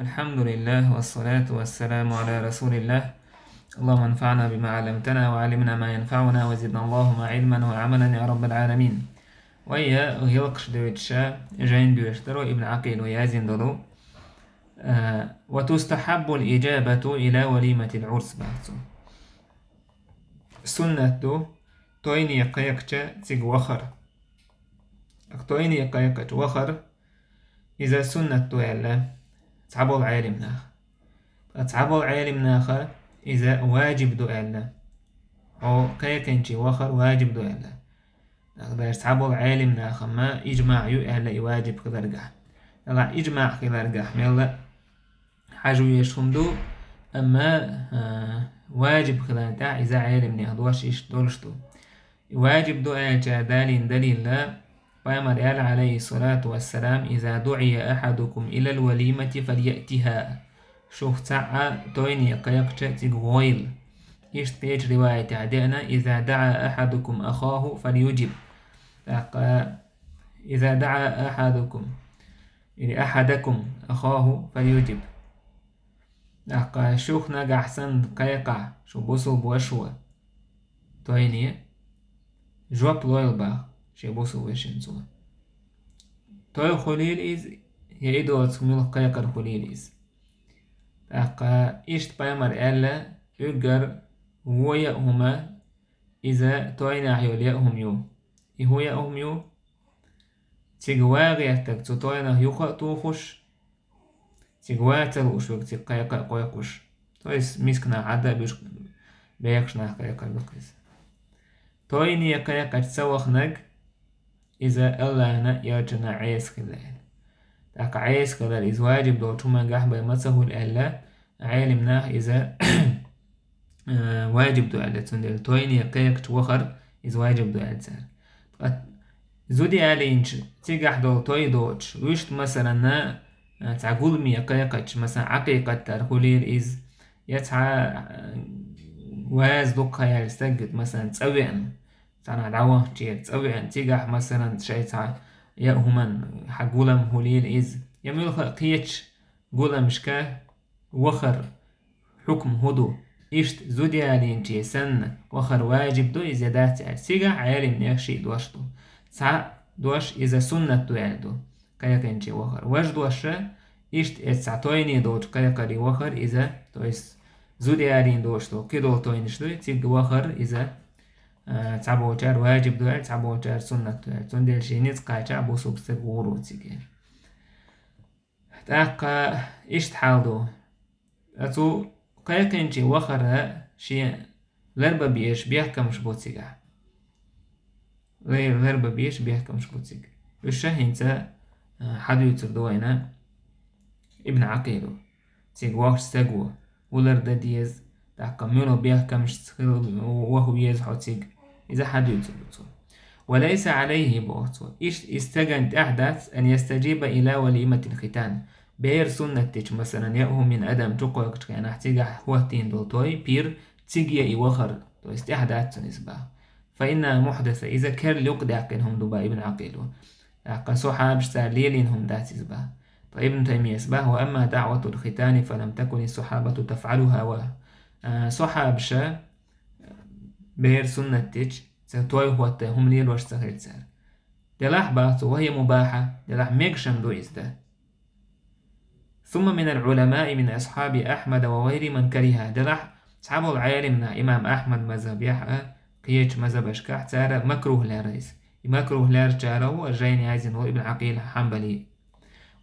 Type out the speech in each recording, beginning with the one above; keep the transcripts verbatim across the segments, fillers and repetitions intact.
الحمد لله والصلاة والسلام على رسول الله. اللهم انفعنا بما علمتنا وعلمنا ما ينفعنا وزدنا اللهم علما وعملا يا رب العالمين. Вай гӀиллакхаш дойтуша, жайн доьшуш даро Ибн Ӏакъил вай яздина долу. А, وتستحب الإجابة إلى وليمة العرس бац. Суннат ду тойне кхайкхача цига вахар. Тойне кхайкхача вахар, иза суннат ду аьлла цхьаболу Ӏелимнаха. Ткъа цхьаболу Ӏелимнаха иза ваджиб ду аьлла. Хьо кхайкхинчий вахар ваджиб ду аьлла. Даже цхьаболу Ӏелимнаха ма иджмаъ ю аьлла и ваджиб хиларгахь. Ала иджмаъ хиларгахь мелла хьажа везаш хӀума ду, амма, а, ваджиб хиларна тӀехь иза Ӏелимнех дош иштта долуш ду. И ваджиб ду аьллачара далийна далилла, пайхамар аьлла, عليه الصلاة والسلام: إذا دعي أحدكم إلى الوليمة فليأتها. Шух цхьаъ тойне кхайкхача цига гӀойла. Иштта кхечу риваятехь деана: إذا دعا أحدكم أخاه فليجب. ТӀаккха: إذا دعا أحدكم или أحدكم أخاه فليجب. ТӀаккха шух нагахь санна кхайкхахь, шу бусулба ваша ву, тойне, жоп лойла баха шен бусулба вешин цо. Той хуьлийла иза, я и доцу муьлха кхайкхар хуьлийла иза. ТӀаккха иштта пайхамар аьлла, уьггар вон яа хӀума, иза тойнехь йолу яа хӀума ю. И хӀун яа хӀума ю? Цига ван гӀертарг цу тойнах юха а тухуш, цига ван ца лууш верг цига кхайкха а кхойкхуш. То есть мисканах Ӏадда а буьйш, бехаш нах кхайкхар ду-кх иза. Тойне кхайкхача ца вахнарг, иза Аллахьна а, элчанна а Ӏеса хилла аьлла. ТӀаккха Ӏеса хилар иза ваджиб долчу хӀумангахь бен ма ца хуьлу аьлла, Ӏелимнаха иза, э, ваджиб ду аьлла, цундела тойне кхайкхача вахар иза ваджиб ду аьлла цара. Ткъа зуда ялийначу цигахь долу той доцуш, вуьшта, масалан, а, цхьа гуламе кхайкхача, масалан, Ӏакъикъат дар хуьлийла иза, я цхьа, а, ваза дукха яьлла стаг, масалан, цӀа веана, цхьанхьа дӀавахчера цӀа веана, цигахь, масалан, шайн цхьа яа хӀуманна хьан гулам хуьлийла иза, я муьлха а кхечу гуламашка вахар хьукм хӀун ду? Иштта зуда ялийначе санна, вахар ваджиб ду иза я дац аьлла, цигахь Ӏелимнех шиъ дош ду. Цхьа дош иза суннат ду аьлла ду, кхайкхинче вахар. Важа доша, иштта эца цхьа тойне долчу кхайкхаре вахар иза, то есть зуда ялийна дош ду, кхидолу тойнаш дуй, цига вахар иза, а, цхьаболчара ваджиб ду аьлла, цхьаболчара суннат ду аьлла. Цундела шен ницкъ кхача бусулба стаг гӀур ву цига. ТӀаккха иштта хьал ду. Ткъа цу кхайкхинче вахара шен ларба безаш бехкамаш бу цигахь. Лай-, ларба безаш бехкамаш бу цига. Уьш ша хӀинца, а, хьадуьйцур ду вайна Ибн Ӏакъило. Цига вахча стаг ву, хӀун лардан деза, тӀаккха муьлха бехкамашца хила ваха веза хьо цига. Иза хьадуьйцур ду цо. وليس عليه, боху цо. Иштта и стагана тӀехь дац, أن يستجيب إلى وليمة الختان. Бер суннат дича, масалан, яа хӀуманна адам чукхойкхучу хенахь цигахь хӀоттийна долу той, пир, цига я и вахар, то есть тӀехь дац цунна иза баха. فإنها محدثة, иза керла юкъадаьккхина хӀума ду бан Ибн Ӏакъило. ТӀаккха сахьабаш цара лелийна хӀума дац иза бан. Ткъа Ибн Таймияс бан: وأما دعوة الختان فلم تكن الصحابة تفعلها و-, а, сахьабаша бер суннат дича, ца той хӀотта хӀума лелош ца хилла цара. Делахь бан цо: وهي مباحة, делахь мегаш хӀума ду иза дан. ثم من العلماء من أصحاب أحمد وغيرهم من كرهها. Делахь цхьаболу Ӏелимнах имам Ахьмад мазхабехь а, кхечу мазхабашкахь цара макрухӀ лаьрра иза. И макрухӀ лаьррачарах ву аса жайна яздина волу Ибн Ӏакъил Хьанбали.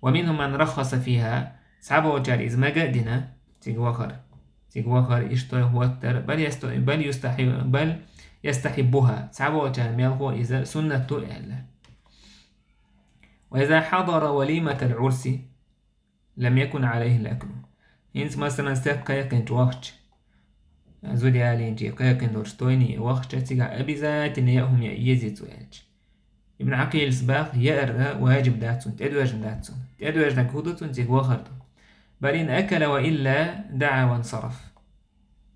ومنهم من رخص فيها, цхьаболчара иза мага а дина, цига вахар. Цига вахар, иштта той хӀоттар, بل يست-, بل يستحب-, بل يستحبها, цхьаболчара мелхо иза суннат ду аьлла. وإذا حضر وليمة العرس لم يكن عليه الأكل. ХӀинца, масалан, стаг кхайкхинчу вахча, зуда ялийначий кхайкхина долчу тойне вахча, цигахь обязательно яа хӀума яа езий цо аьлча. Ибн Ӏакъилас баха, яар ваджиб дац цунна, тӀедоьжна дац цунна. ТӀедоьжнарг хӀун ду цунна, цига вахар ду. بل إن أكل وإلا دعا وانصرف.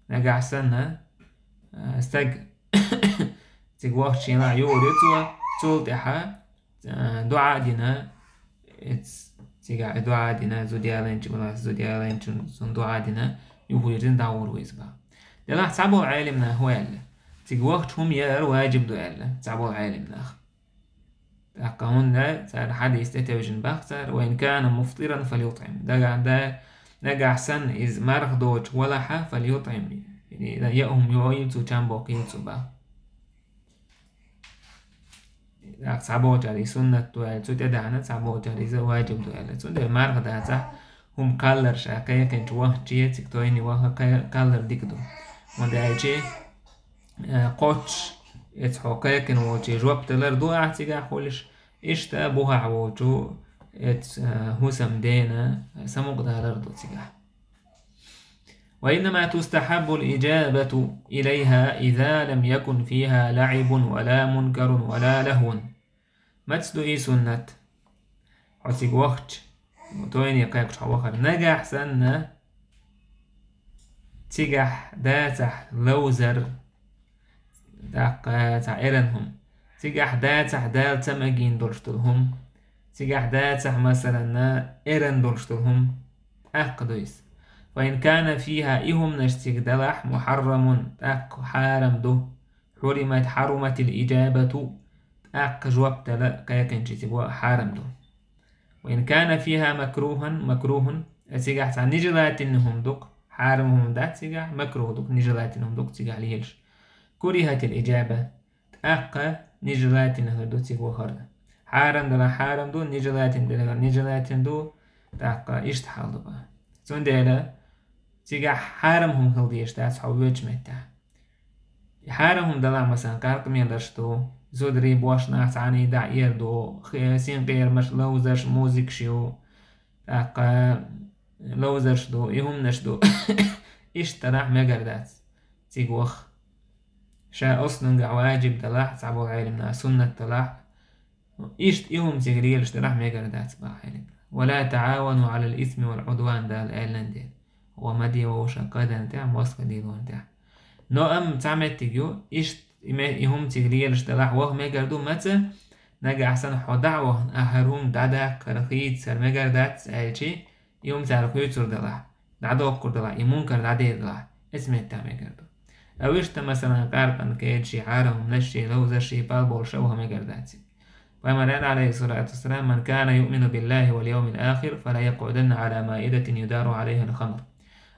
Нагахь санна, а, стаг цига вахча шена юур ю цо, цул тӀаьхьа, а, дуӀа а дина, эц-, Цигахь и дуӀа дина, зуда ялайначу, валлахӀи, зуда ялайначу, цунна дуӀа дина, юхавирзина дӀагӀур ву иза бах. Делахь цхьаболу Ӏелам нах хӀун аьлла? Цига вахча хӀума яар ваджиб ду аьлла, цхьаболу Ӏелам нах. ТӀаккха хӀунда цара хьадис тӀетевжина бах цара: «Ва ин кана муфтиран фалютӀим». Дагахь да, нагахь санна иза марха доцуш валахьа, фалютӀим. Яа хӀума йойла цо, чам боккхийла цо бах. ТӀаккха цхьаболчара и суннат ду аьлла, цу тӀе даьхна, цхьаболчара иза ваджиб ду аьлла. Цундела марха дацахь, хӀума кхаллар ша кхайкхинчу вахче, цига тойне ваха кхай-, кхаллар дика ду. ХӀунда аьлча, э, кхоччуш, эца хьо кхайкхина волче жоп далар ду ахь цигахь хуьлуш, иштта бухахь волчу эца, э, хӀусам дена самукъадалар ду цигахь. وإنما تستحب الإجابة إليها إذا لم يكن فيها لعب ولا منكر ولا لهو. Маца ду и суннат? Хьо цига вахча, тойне кхайкхаш хьо вахар. Нагахь санна, цигахь дацахь ловзар, тӀаккха цхьа эрна хӀума. Цигахь дацахь Дала ца магийна долуш долу хӀума. Цигахь дацахь, масалан, эрна долуш долу хӀума. ТӀаккха ду иза. Ва ин кана фиха, и хӀуманаш цига далахь, мухьаррамун, тӀаккха хьарам ду. Хьуримат, хьаруматил иджабату, тӀаккха жоп дала кхайкхинчу цига хьарам ду. Ва ин кана фиха макрухун, макрухун, а цигахь цхьа нежелательный хӀума ду-кх, хьарам хӀума дац цигахь, макрух ду-кх, нежелательный хӀума ду-кх цигахь лелаш. Курихатил иджаба, тӀаккха нежелательно хир ду цига вахар. Хьарам дала хьарам ду, нежелательно дала нежелательно ду, тӀаккха иштта хьал ду бах. Цундела цигахь хьарам хӀума хила дезаш дац хьо воьдучу меттехь. Хьарам хӀума далахь, масалан, къаркъа мелаш ду, зударий, бошнах цхьаьна дӀаэр ду, хе-, синкъерамаш, ловзарш, музыкаш ю, тӀаккха ловзарш ду, и хӀуманаш ду. Иштта далахь мегар дац цига ваха. Ша оцунга ваджиб далахь, цхьаболу Ӏелам наха суннат далахь, иштта и хӀума цига лелаш далахь мегар дац бах Ӏелам наха. «Ва ла таӀавану Ӏалал исми вал Ӏудван», Дала аьллан дела. Ва ма де вовшах кхадан тӀехь, мостагӀ лелорна тӀехь. Но амма цхьа меттиг ю, иштта и ме-, и хӀума цига лелаш далахь ваха мегар ду, маца, нагахь санна хьо дӀа а вахана, ахьа хӀара хӀума дӀадаккхар, хийцар мегар дац аьлчи, и хӀума цара хуьйцур далахь, дӀадоккхур далахь, и мункар дӀадер далахь, эца меттехь мегар ду. А вуьшта, масалан, къаркъан кедаший, хьарам хӀуманашший, ловзаршший пал болуш а ваха мегар дац. Пайхамар аьлла, Ӏалайхиссалату вассалам: «Ман кана юъмину биллахи вал йовмил ахир, фала якъуданна Ӏала маидатин юдару Ӏалайхал хамр».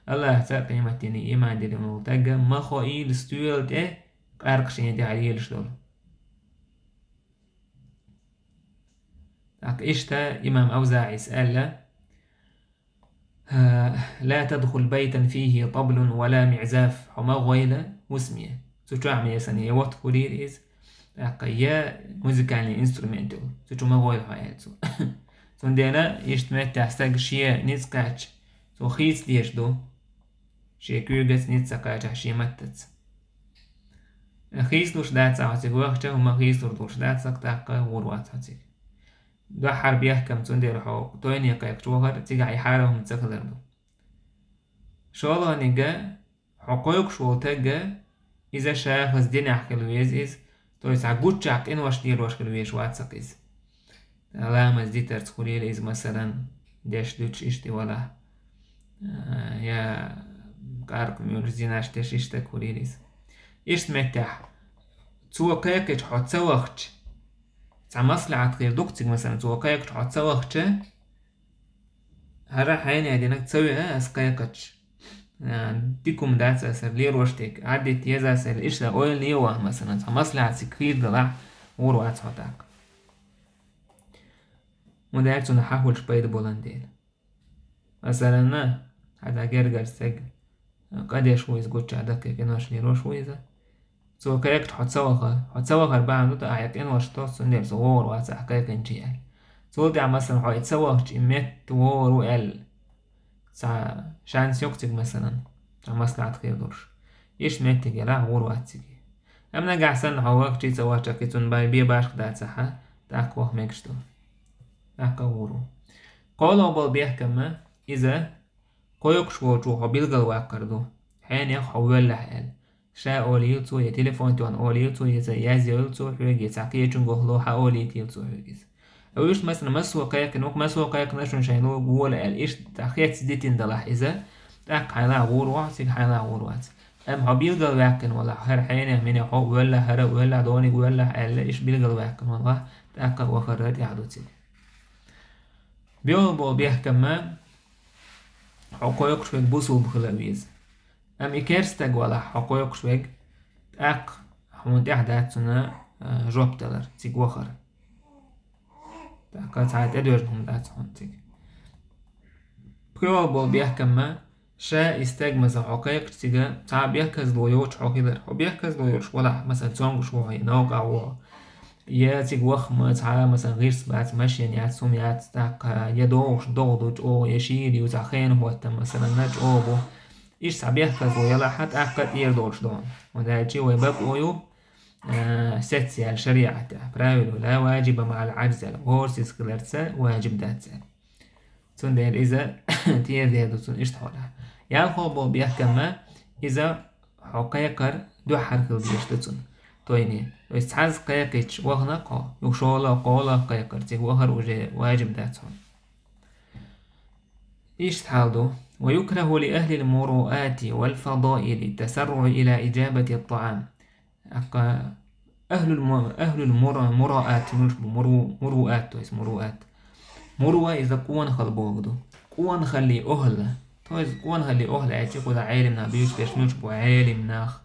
АллахӀца а къематдийне иман диллина волу тагга ма хоийла стоьла тӀе къаркъа шена тӀехь лелаш долу. ТӀаккха иштта имам АвзаӀис аьлла: «Ла тадхул байтан фихи таблун ва ла миъзаф», хьо ма гӀойла хӀусаме. Цу чохь, масалан, я вот хуьлийла иза, тӀаккха я музыкальный инструмент йолу. Цу чу ма гӀойла хьо, аьлла цо. Цундела иштта меттехь стаг шен ницкъ кхаьчча, цо хийца дезаш ду. Шен куьйгаца ницкъ ца кхачахь, шен маттаца. Хийцалуш дац хьо цига вахча, хӀума хийцалур долуш дац, тӀаккха гӀур вац хьо цига. Дуьххьара бехкам, цундела хьо тойне кхайкхаш вахар, цигахь и хьарам хӀума ца хилар ду. ШолгӀаниг, хьо кхойкхуш волу таг, иза ша хаза динехь хила веза иза, то есть цхьа гуччохь къинош лелош хила везаш вац-кх иза. Ламаз дитарца хуьлийла иза, масалан, деш дуьтуш иштта валахь, а, я къаркъа муьйлуш зинаш деш иштта хуьлийла иза. Иштта меттехь, цо кхайкхича хьо ца вахча, цхьа маслахьат хир ду-кх цига, масалан, цо кхайкхича хьо ца вахча, хӀара хьенех динарг ца веа ас кхайкхича, а, дика хӀума дац аса лелош дерг, Ӏадитта еза аса, иштта ойла лелахь, масалан, цхьа маслахьат цига хир далахь, гӀур вац хьо тӀаккха. ХӀунда аьлча цунах хьан хуьлуш пайда болан дела. Масалан, хьан гергара стаг къа деш ву иза, гуччохь дахке къинош лелош ву иза. Цо кхайкхича хьо ца ваха, хьо ца вахар бахьана ду, ахь и къинош тосу, цундела со вогӀур вац ахь кхайкхинчий аьлла. Цул тӀаьхьа, масалан, хьо и ца вахча, и метта вогӀур ву аьлла, цхьа шанс йоккху цига, масалан, цхьа маслахьат хир долуш. Иштта меттиг елахь, гӀур вац цига. Амма нагахь санна хьо вахчий, ца вахча, кхин цунна бай бен башха дацахь, тӀаккха ваха мегаш ду. ТӀаккха гӀур ву. КхоалгӀа болу бехкамма, иза кхойкхуш волчо хьо билгалваккхар ду. Хьенех хьо воьллахь аьлла. Ша олийла цо, я телефон тӀехь олийла цо, я ца язйойла цо хьоьга, я цхьа кхечуьнга хӀалло хьан олийтийла цо хьоьга иза. Уьш, масала, массо кхайкхина, вукх массо кхайкхина шун шайн луг вола аьлла, иштта хец дитина далахь иза, тӀаккха хьайла гӀур вац, цига хьайла гӀур вац. Амма хьо билгал ваьккхина валахь, хӀара хьенех, минех хьо а воьллахь, хӀара а воьллахь, дониг воьллахь аьлла, иштта билгал ваьккхина валахь, тӀаккха вахар тӀехь ду цига. Белгал болу бехкамма, хьо кхойкхуш верг бусулба хила а веза. Амма и керстаг валахь, хьо кхойкхуш верг, тӀаккха хьуна тӀехь дац цунна, а, жоп далар, цига вахар. ТӀаккха цхьа тӀедоьжна хӀума дац хьуна цига. ПхоьалгӀа болу бехкамма, ша и стаг, масала, хьо кхайкхича цига, цхьа бехказло йоцуш хьо хилар. Хьо бехказло йоцуш валахь, масала, цомгуш ву хьо, я новкъа ву хьо, я цига вахма цхьа, масала, гӀирс бац, машен яц, хӀума яц, тӀаккха я догӀуш догӀу ду чӀогӀа, я шийла ю, цхьа хенан хӀоттам, масала, чӀогӀа бу. Иштта цхьа бехказло ялахь, тӀаккха тӀера долуш ду хьуна. ХӀунда аьлча вай бакъо ю, а, сецъяьлла шариӀатехь, правило, ла ваджиба маӀал аджзи аьлла, гӀорасиз хиларца ваджиб дац аьлла. Цундела иза тӀера дер ду цунна иштта хьолахь. ЯлхолгӀа болу бехкамма, иза хьо кхайкхар дуьххьара хила дезаш ду цунна. Тойне. То есть цхьазза кхайкхича вахана-кх хьо, юха шолгӀа, кхоалгӀа кхайкхар, цига вахар уже ваджиб дац хьуна. Иштта хьал ду. ويكره لأهل المروءات والفضائل التسرع إلى إجابة الطعام. ТӀаккха ахӀлул му-, ахӀлул мура-, мураат, муш бу, муру-, муруат, то есть муруат. Муруа иза къонахалла бохург ду. Къонахаллин охӀла. То есть къонахаллин охӀла аьлча, кхузахь Ӏелим нах буьйцуш берш муьлш бу, Ӏелим нах,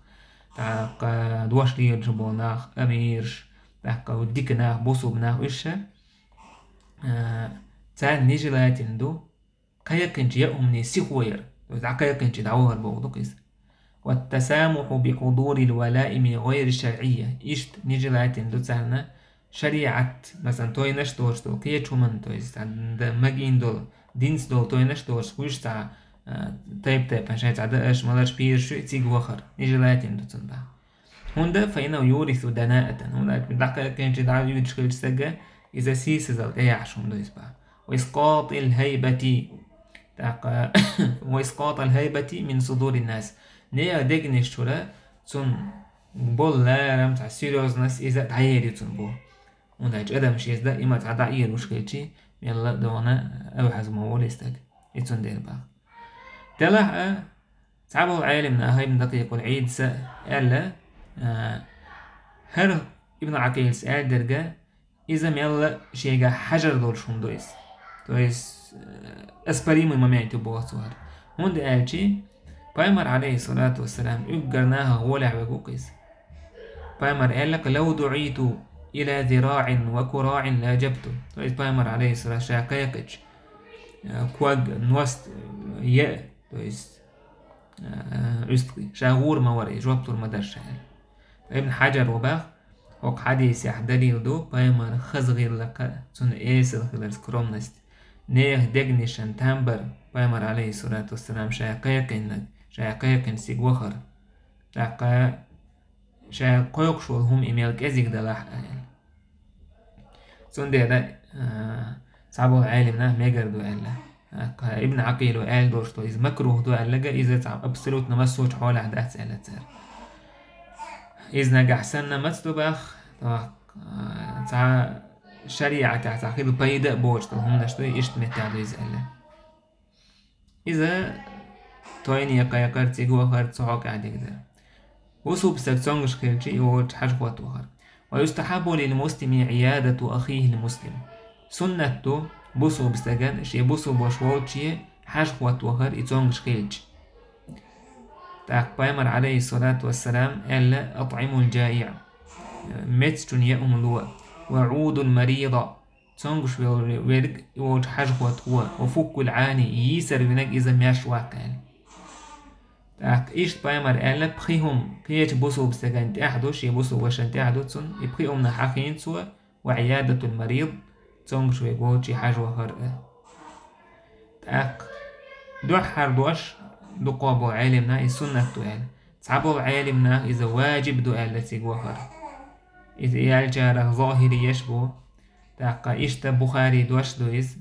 тӀаккха дош лелаш болу нах, амираш, тӀаккха дика нах, бусулба нах уьш ша. А, царна нежелательно ду, кхайкхинчу яа хӀуманийн сихо яр, то есть дӀакхайкхинчу дӀавахар бохург ду-кх иза. والتسامح بحضور الولائم غير الشرعية. Иштта нежелательно ду царна шариӀат, масала, тойнаш а доцуш долу кхечу хӀуманна, то есть цхьа д-, магийна долу, динца долу тойнаш а доцуш, уьш цхьа, а, тайп-тайпана шайн цхьа дааш, маларш, пираш ю, цига вахар. Нежелательно ду цунна дӀа. ХӀунда, فإنه يورث دناءة. ХӀунда аьлча дӀакхайкхинчу дӀа а вуьйцуш хилча стага, иза сийсазалла тӀеяхьаш хӀума ду иза боху. وإسقاط الهيبة. ТӀаккха, وإسقاط الهيبة من صدور الناس. Нехан дегнаш чуьра цунна болу ларам, цхьа серьёзность иза дӀаер ю цунна боху. ХӀунда аьлча адам шеца даима цхьа дӀаоьруш хилча, мелла а догӀана, авхьаза ма волу и стаг. И цундела боху. Делахь а, цхьаболу Ӏелим наха, Ибн Дакъикъул Ӏийда сан аьлла, а, хӀара Ибн Ӏакъилас аьлла дерг, иза мелла а шегахь хьажар долуш хӀума ду иза. То есть, э, оспоримый момент ю боху цо хӀара. ХӀунда аьлча, Пайхамар, Ӏалайхиссалату вассалам, уггар нахах гӀолехь верг ву-кх иза. Пайхамар аьлла-кх: لو دعيت إلى ذراع وكراع لأجبت. То есть Пайхамар, Ӏалайхиссалату, ша кхайкхича, э, ког, ност, э, яа, то есть, э, уьстагӀий, ша гӀур ма вара, и жоп лур ма дара ша аьлла. Ибн Хьаджара боху, хӀокху хьадисехь далил ду Пайхамаран хаза гӀиллакх, цуьнан эсала хилар, скромность, нехан дегнашна там бар, Пайхамар, Ӏалайхиссалату вассалам, ша кхайкхинарг, ша кхайкхина цига вахар. ТӀаккха ша кхойкхуш волу хӀума и мел кӀезиг далахь а аьлла. Цундела, а, цхьаболу Ӏелим наха мегар ду аьлла. ТӀаккха Ибн Ӏакъила аьлла долуш ду, иза макрух ду аьлларг, иза цхьа абсолютно массочу хьолехь дац аьлла цара. Иза нагахь санна маца ду боху, тӀаккха, а, цхьа шариӀатехь цхьа хила пайда а боцуш долу хӀуманаш ду, иштта меттехь ду иза аьлла. Иза тойне кхайкхар, цига вахар, цу хьокъехь дерг дара. Бусулба стаг цомгуш хилча, и волчу хьажа-хотта вахар. ويستحب للمسلم عيادة أخيه المسلم. Суннат ду бусулба стагана шен бусулба ваша волче хьажа-хотта вахар, и цомгуш хилча. ТӀаккха Пайхамар, Ӏалайхиссалату вассалам, аьлла: أطعموا الجائع. Мецачунна яа хӀума ло. وعودوا المريض. Цомгуш вел-, верг и волчу хьажа-хотта гӀо, وفكوا العاني, йийсар винарг иза маьрша ваккха аьлла. ТӀаккха иштта Пайхамар аьлла, пхи хӀума кхечу бусулба стеган тӀехь ду, шен бусулба вашан тӀехь ду цунна, и пхи хӀуманах хьахийна цо, وعيادة المريض, цомгуш верг волчу хьажа вахар а. ТӀаккха дуьххьара дош дукхахболу Ӏелим наха иза суннат ду аьлла. Цхьаболу Ӏелим наха иза ваджиб ду аьлла цига вахар. Иза аьллачарах зохирийш бу. ТӀаккха иштта Бухарин дош ду иза.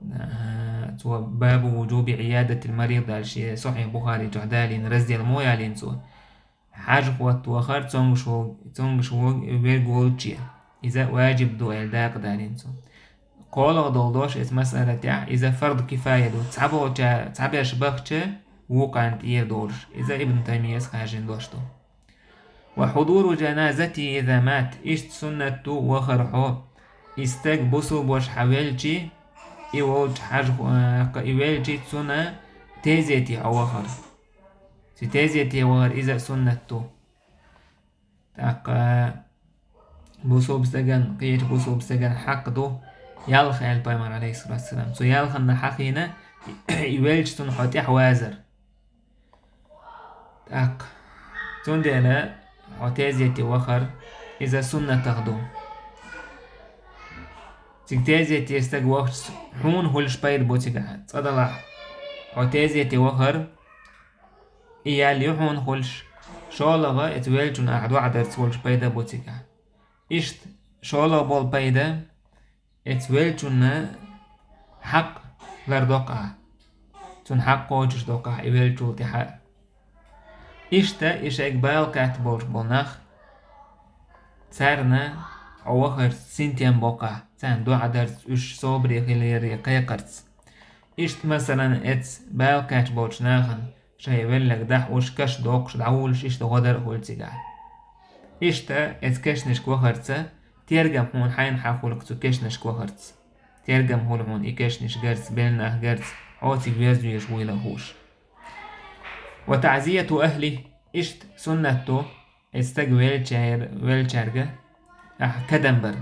А, цо باب وجوب عيادة المريض аьлла шен Сахьихь Бухари чохь далийна раздел мо ялийна цо. Хьажа-хотта вахар цомгуш вол-, цомгуш вол-, верг волче. Иза ваджиб ду аьлла дакъа далийна цо. кхоалгӀа долу дош эцу масъалатехь, иза фард кифая ду, цхьаболча, цхьаберш бахча, вукхарна тӀера долуш. Иза Ибн Таймияс хаьржина дош ду. وحضور جنازته إذا مات, иштта суннат ду вахар хьо, и стаг бусулбаш хьан велчи, и волчу хьажа, э, и велчи цунна тезете хьо вахар. Цу тезете вахар иза а суннат ду. ТӀаккха бусулба стаган, кхечу бусулба стаган хьакъ ду, ялха аьлла пайхамар, алейхиссалату вассалам. Цу ялханна хьахийна, и велча цунна хьо тӀаьхьавазар. ТӀаккха. Цундела хьо тезете вахар, иза суннатах ду. Цига тезете стаг вахча, хьуна хуьлуш пайда бу цигахь. Цкъа далахь, хьо тезете вахар, и ял ю хьуна хуьлуш, шолгӀа эцу велчун ахь доӀа дарца волуш пайда бу цигахь. Иштта шолгӀа болу пайда, эцу велчунна хьакъ лардоккху ахь. Цунна хьакъ кхочуш доккху ахь и велчул тӀаьхьа. Иштта и шайга бала кхетта болуш болу нах, царна хьо вахарца синтем боккху ахь, царна доӀа дарца, уьш собаре хиларе кхайкхарца. Иштта, масалан, эцу бала кхаьчна болчу нахана шайн веллаг дахь уьш каш доккхуш дӀавуллуш иштта гӀо дар а хуьлу цигахь. Иштта эцу кешнашка вахарца, тергам хьуна хьайна хьан хуьлу цу кешнашка вахарца. Тергам хуьлу хьуна и кешнаш гарца, белла нах гарца, хьо цига веза везаш вуйла хууш. وتعزية أهله, иштта суннат ду, эцу стаг велча-, велчаьрга ахь кадам бар.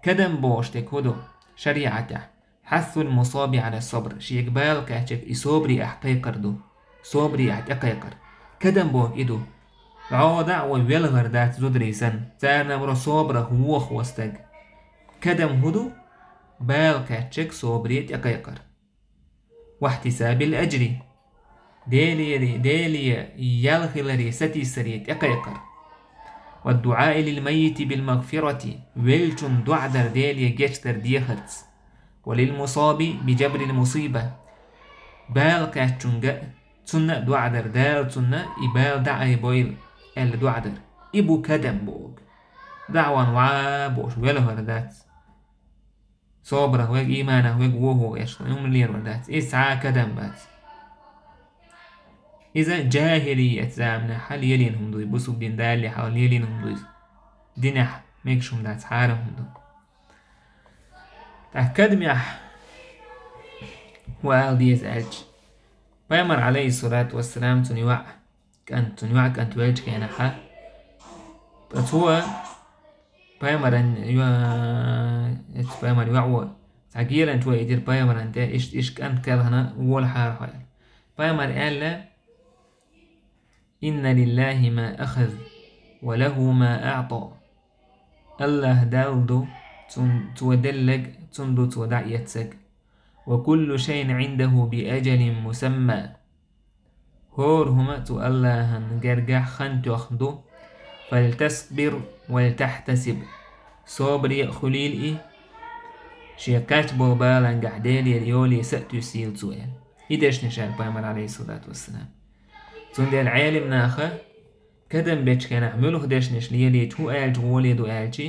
Кадам бохуш дерг хӀун ду шариӀатехь? حث المصاب على الصبر, шега бала кхаьчнарг и собаре ахь кхайкхар ду. Собаре ахь тӀекхайкхар. Кадам боху и ду. ДӀо дӀа а вай велхар дац зударий санна, царна амро собарах вохо стаг. Кадам хӀун ду? Бала кхаьчнарг собаре тӀекхайкхар. واحتساب الأجر, Делера, Деле ял хиларе сатийсаре тӀекхайкхар. والدعاء للميت بالمغفرة, веллачун доӀа дар Деле гечдар дехарца. وللمصاب بجبر المصيبة, бала кхаьчнарга цунна а доӀа дар, Дала цунна и бала дӀа а бойла аьлла доӀа дар. И бу кадам боху. ДӀа а ван вӀа бохуш велхар дац. Собарах вега, ийманах вега вохо эшна, хӀума лелор дац. Иза цхьа а кадам бац. Иза жахӀилият заманахь хьал лелийна хӀума ду, бусулба дин далале хьал лелийна хӀума ду иза. Динехь мегаш хӀума дац, хьарам хӀума ду. ТӀаккха кадамехь хӀун ала деза аьлча, пайхамар, алейхиссалату вассалам, цуьнан йоӀ кӀант, цуьнан йоӀ кӀант веллачу хенахь, ткъа цо пайхамаран йо-, эцу пайхамар йоӀо цхьа геланча вай дира пайхамаран тӀе, иштта, иштта кӀант кхелхина волахьара хьо аьлла. Пайхамар аьлла: إن لله ما أخذ وله ما أعطى. АллахӀ Далла ду, цун, цо деллаг, цунна ду цо дӀа а эццаг. وكل شيء عنده بأجل مسمى. ХӀора хӀума цу АллахӀан гергахь хан тоьхна ду. فلتصبر ولتحتسب. Собаре а хуьлийла и, шен кхаьчна болу балангахь Делера йоле са а туьйсийла цо аьлла. И дешнаш аьлла пайхамар, алейхиссалату вассалам. Цундела Ӏелам наха кадам бечу хенахь муьлха дешнаш лелийча, хӀун аьлча гӀоле ду аьлчи,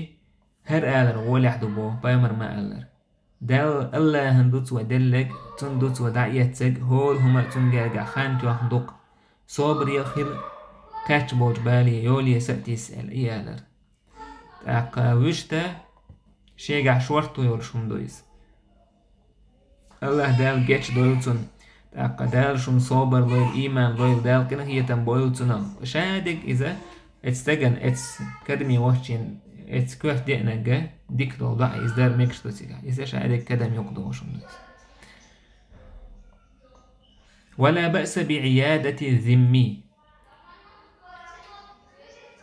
хӀара алар гӀолехь ду боху, пайхамар ма аллара. Далла, АллахӀан ду цо деллаг, цунна ду цо дӀа а эццаг, хӀора хӀума а цунна гергахь хан тоьхна ду-кх. Собаре а хила, кхаьчна болчу бале йоле са а тийса аьлла, и алар. ТӀаккха вуьшта шегахь шорто йолуш хӀума ду иза. АллахӀ Дала гечдойла цунна. ТӀаккха Дала шуна собар лойла, ийман лойла, Дала къинхетам бойла цунах. Ша дерг иза, эцу стагана, эцу кадаме вахчина, эцу коьрта деанарг дика долу доӀа иза дар мегаш ду цигахь. Иза ша дерг кадам юкъа догӀуш хӀума ду иза. ولا بأس بعيادة الذمي.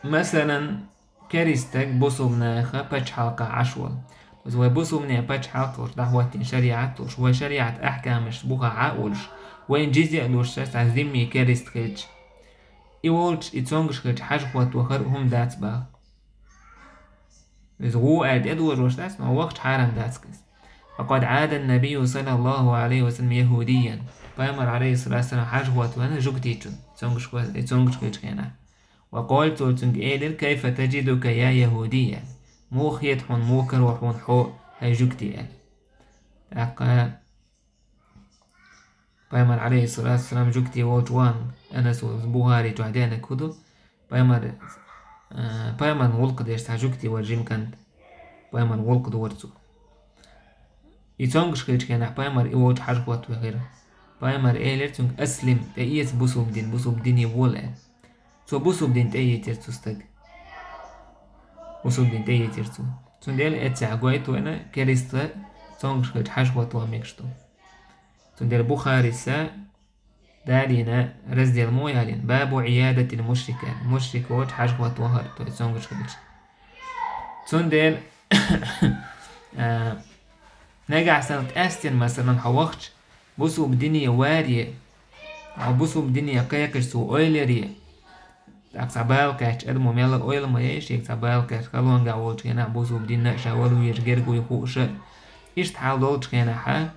Масалан, керистаг бусулба наха пачхьалкхахь Ӏаш волу. Иза вай бусулбане пачхьалкх луш, дӀахӀоттийна шариӀат луш, вай шариӀат ахькамаш бухахь Ӏа а волуш, вайна джизья а луш, ша цхьа зимми керист хилча. И волчу, и цуьнгаш хилча хьажа хӀотто хӀара хӀума дац баха. Иза гӀу аьлла тӀедожош дац, но вахча хьарам дац иза. وقد عاد النبي صلى الله عليه وسلم يهوديا. Пайхамар, алейхиссалату вассалам, хьажа хӀотта ваьлла жугтичун, цуьнгаш хӀо-, цуьнгаш хилчу хенахь. وقال, цо цуьнга элира: كيف تجدك يا يهودي؟ Муха хета хьуна, муха каро хьуна хьо, хӀай жугти, аьлла. ТӀаккха пайхамар, алейхиссалату вассалам, жугтий волчу ван, Анас Бухари чохь деана куду, пайхамар, а, пайхамарна гӀуллакх деш цхьа жугтий вара жима кӀант, пайхамарна гӀуллакх дора цо. И цомгуш хилчу хенахь пайхамар и волчу хьажа хӀоттавехира. Пайхамар элира цуьнга: «Аслим, тӀеэца бусулба дин, бусулба дине вола», – аьлла. Цо бусулба дин тӀеэцира цу стаг. Бусулба дин тӀеэцира цо. Цундела эццехь гойту вайна кериста цомгуш хилча хьажа хӀотто мегаш ду. Цундела Бухариса далийна раздел мо ялийна: «Бабу Ӏиядатил мушрика», мушрик волчу хьажа хӀотто вахар, то есть цомгуш хилча. Цундела, а, нагахь санна къаьстина, масалан, хьо вахча, бусулба дине варе, хьо бусулба дине кхайкхаш цо ойла яре, тӀаккха цхьа бала кхаьчча, адамо мелла ойла ма яй, шега цхьа бала кхаьчча, халонга волчу хенахь бусулба динна а ша вала везаш герга вуй хууша, иштта хьал долчу хенахьа,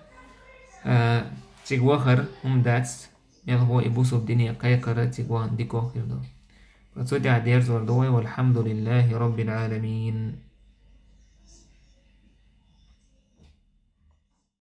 а, цига вахар хӀума дац, мелхо и бусулба дине кхайкхара цига вахана дикох хир ду. Ткъа цу тӀехь дерзор ду вай: «Валхьамдулиллахи Роббил Ӏаламин».